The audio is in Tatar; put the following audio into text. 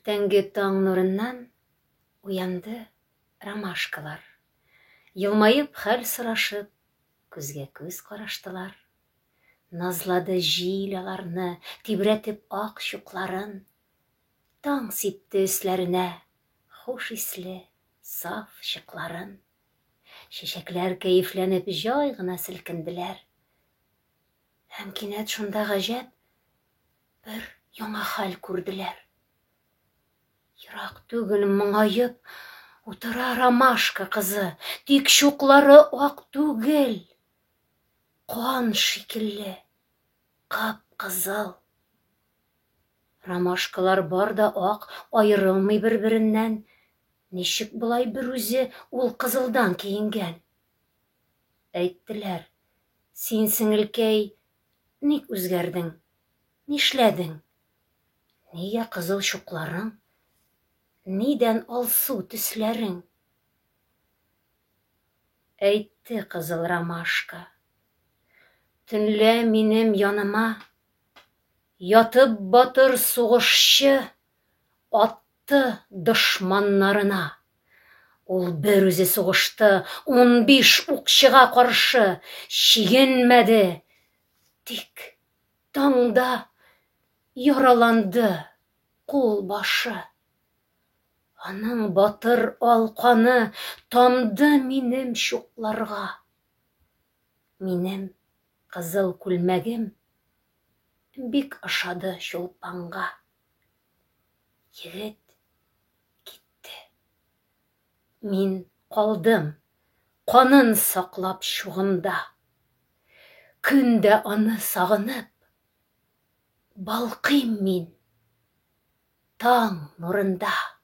Иртәнге таң нурыннан уянды ромашкалар. Елмаеп хәл сорашып, күзгә күз караштылар. Назлады җил аларны, тибрәтеп ак чукларын. Таң сипте өсләренә хуш исле саф чыкларын. Чәчәкләр кәефләнеп җай гына селкенделәр. Һәм кинәт шунда гаҗәп бер яңа хәл күрделәр. Ерак түгел моңаеп утыра ромашка кызы, тик чуклары ак түгел, кан шикелле, кып-кызыл. Ромашкалар бар да ак, аерылмый бер-береннән. Ничек болай берүзе ул кызылдан киенгән? Әйттеләр, син, сеңелкәй, ник үзгәрдең? Нишләдең? Нигә кызыл чукларың? Нидән алсу төсләрең? Әйтте кызыл ромашка. Төнлә минем яныма Ятып батыр сугышчы Атты дошманнарына. Ул бер үзе сугышты 15 укчыга каршы, чигенмәде. Тик таңда яраланды кул башы. Аның батыр алканы тамды минем чукларга. Минем кызыл күлмәгем бик ошады Чулпанга. Егет китте. Мин калдым, канын саклап чугымда. Көн дә аны сагынып, балкыйм мин таң нурында.